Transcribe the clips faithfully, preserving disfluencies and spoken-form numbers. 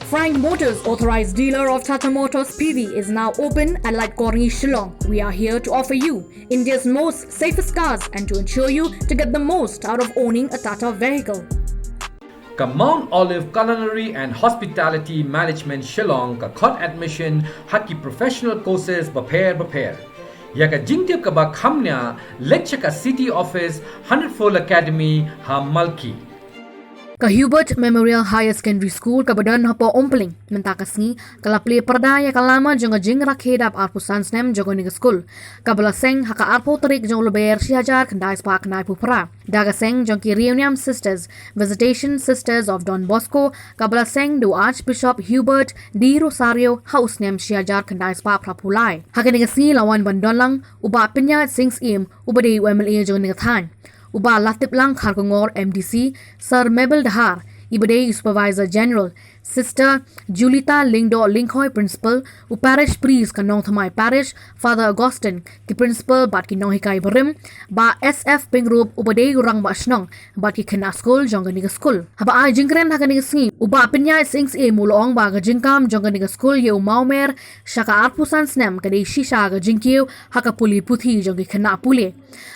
Frank Motors, authorized dealer of Tata Motors P V, is now open at Laitkor Ni, Shillong. We are here to offer you India's most safest cars and to ensure you to get the most out of owning a Tata vehicle. Ka Mount Olive Culinary and Hospitality Management Shillong ka khot admission ha ki professional courses bapher bapher. Ïa ka jingtip kaba kham nia, leit sha ka City Office, Hundred Full Academy ha Malki. Ka Hubert Memorial Higher Secondary School kaba don hapoh Umpling mynta ka sngi ka la plie pyrda ïa ka lama jong ka jingrakhe dap arphew san snem jong kane ka skul, kaba la seng ha ka arphew tarik jong u Lber shi hajar khyndai spah khyndai phew phra. Da ka seng jong ki Reunion Sisters, Visitation Sisters of Don Bosco, kaba la seng da u Archbishop Hubert de Rosario ha u snem shi hajar khyndai spah phra phew lai. Ha kane ka sngi la wan ban don lang u Bah Pynïaid Sing Syiem, uba dei u M L A jong kane ka thaiñ, u Bah Latiplang Kharkongor, M D C, Sir Mabel Dkhar, iba dei u Supervisor General, Sister Julita Lyngdoh Lyngkhoi, Principal, u Parish Priest ka Nongthymmai Parish, Father Augustine, ki Principal bad ki nonghikai barim, Bah S F Pyngrope, uba dei u Rangbah Shnong, bad ki khynnah skul jong kane ka skul. Haba ai jingkren ha kane ka sngi, u Bah Pynïaid Sing Syiem u la ong ba ka jingkam jong kane ka skul ïa u mawmer sha ka arphew san snem ka dei shisha ka jingkiew ha ka pule puthi jong ki khynnah pule.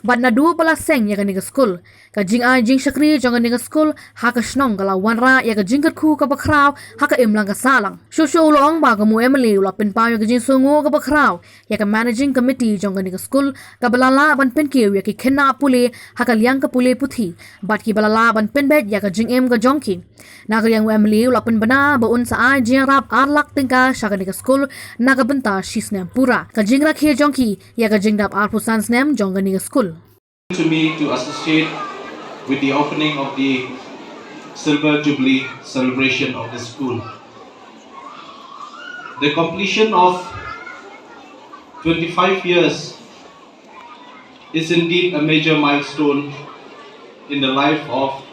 Bad naduh ba la seng ïa kane ka skul, ka jingai jingshakri jong kane ka skul ha ka shnong ka la wanrah ïa ka jingkyrkhu kaba khraw ha ka imlang ka sahlang. Shuh shuh u la ong ba ka M U M L A u la pynpaw ïa ka jingsngewnguh kaba khraw ïa ka Managing Committee jong kane ka skul, kaba la lah ban pynkiew ïa ki khynnah pule ha ka liang ka pule puthi, bad kiba la lah ban pynbeit ïa ka jingim ka jong ki. Na ka liang u M L A u la pynbna ba un sa ai jingïarap ar lak tyngka sha kane ka skul na ka bynta shi snem pura. Ka jingrakhe jong ki ïa ka jingdap arphew san snem jong kane ka skul. To me to associate with the opening of the Silver Jubilee celebration of the school. The completion of twenty-five years is indeed a major milestone in the life of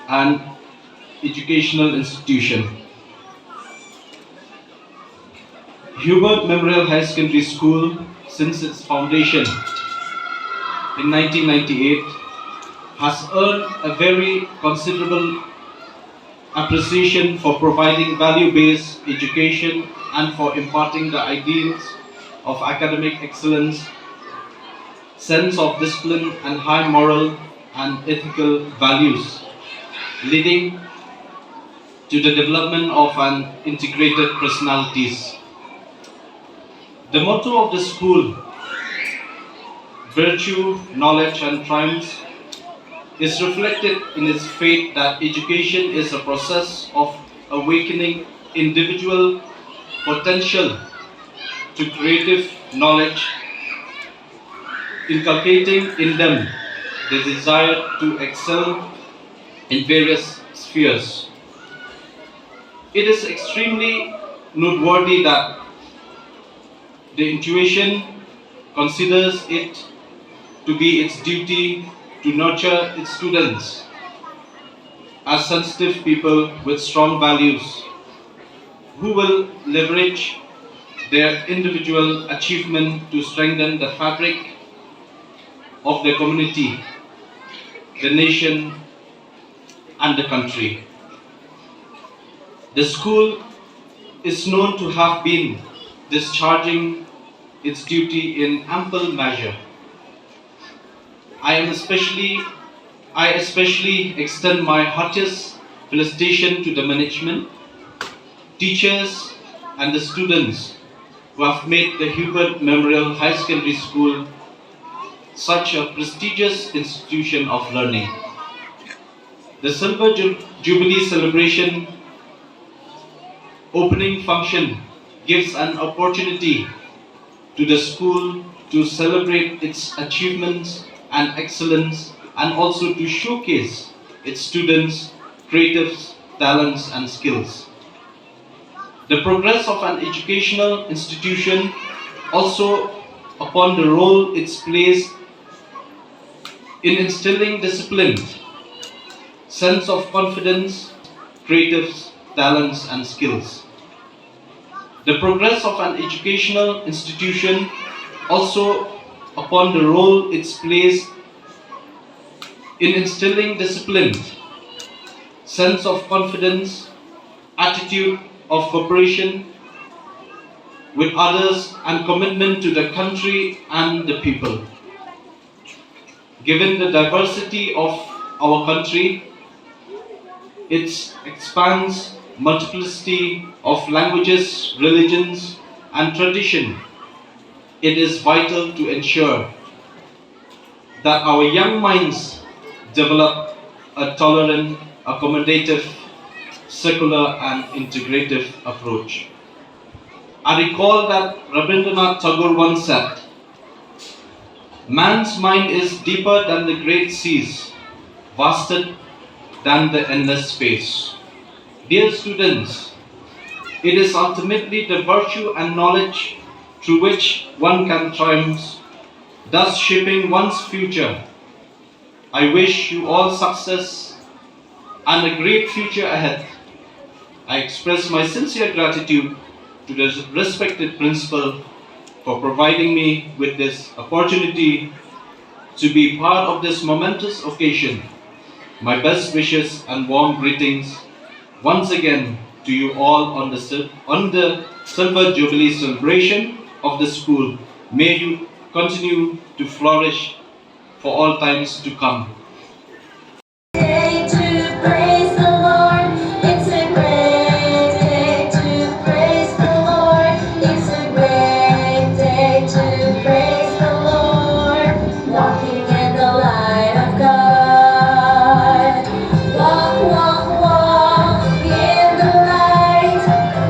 an educational institution. Hubert Memorial Higher Secondary School, since its foundation in nineteen ninety-eight, has earned a very considerable appreciation for providing value-based education and for imparting the ideals of academic excellence, sense of discipline, and high moral and ethical values, leading to the development of an integrated personalities. The motto of the school, virtue, knowledge, and triumphs, is reflected in its faith that education is a process of awakening individual potential to creative knowledge, inculcating in them the desire to excel in various spheres. It is extremely noteworthy that the institution considers it to be its duty to nurture its students as sensitive people with strong values who will leverage their individual achievement to strengthen the fabric of the community, the nation, and the country. The school is known to have been discharging its duty in ample measure. I am especially, I especially extend my heartiest felicitation to the management, teachers, and the students who have made the Hubert Memorial Higher Secondary School such a prestigious institution of learning. The Silver Ju-, Jubilee celebration opening function gives an opportunity to the school to celebrate its achievements and excellence and also to showcase its students' creative talents and skills. The progress of an educational institution also upon the role it plays in instilling discipline, sense of confidence, creative talents and skills. The progress of an educational institution also upon the role it plays in instilling discipline, sense of confidence, attitude of cooperation with others and commitment to the country and the people. Given the diversity of our country, its expanse, multiplicity of languages, religions, and tradition, it is vital to ensure that our young minds develop a tolerant, accommodative, secular, and integrative approach. I recall that Rabindranath Tagore once said, "Man's mind is deeper than the great seas, vaster than the endless space." Dear students, it is ultimately the virtue and knowledge through which one can triumph, thus shaping one's future. I wish you all success and a great future ahead. I express my sincere gratitude to the respected principal for providing me with this opportunity to be part of this momentous occasion. My best wishes and warm greetings once again to you all on the sil-, on the Silver Jubilee celebration of the school. May you continue to flourish for all times to come. Day to praise the Lord. It's a great day to praise the Lord. It's a great day to praise the Lord. Walking in the light of God. Walk, walk, walk in the light.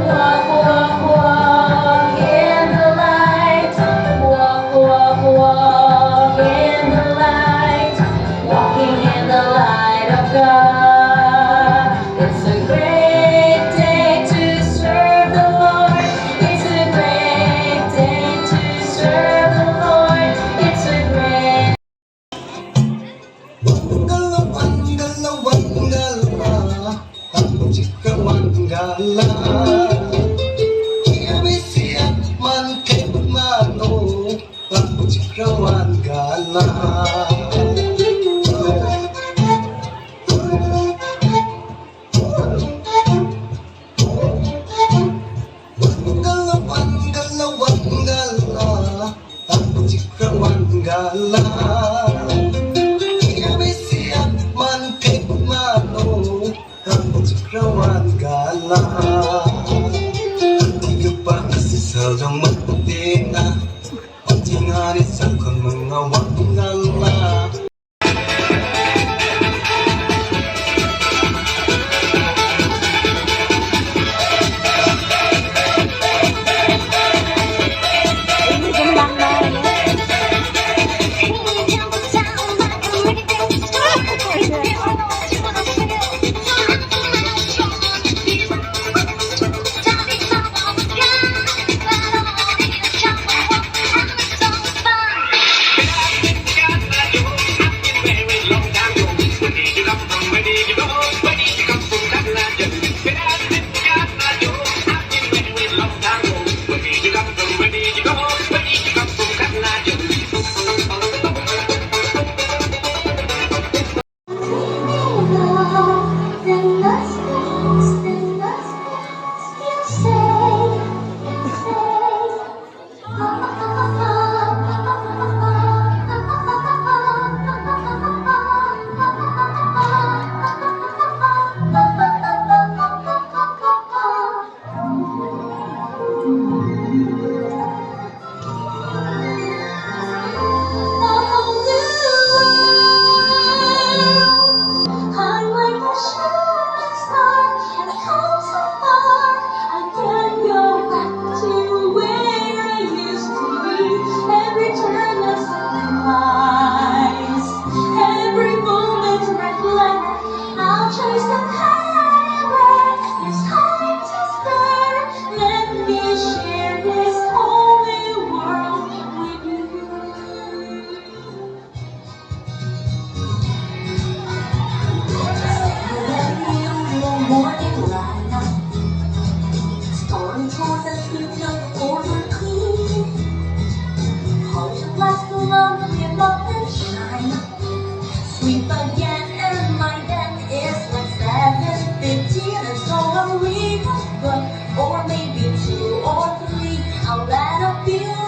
Walk, walk, walk in the light. Walk, walk, walk in the light. Walking in the light of God. It's a great day to serve the Lord. It's a great day to serve the Lord. It's a great Wangala, wangala, wangala, ang chikra wangala. Kaya misiat man kep mano, ang chikra wangala. Wangala, wangala, wangala, ang chikra wangala. Iya misiat man kep mano, ang chikra wangala. Tiga pa isi saljong matena, ang tingari sangkon manga wangala. Or maybe two or three. I'll add a few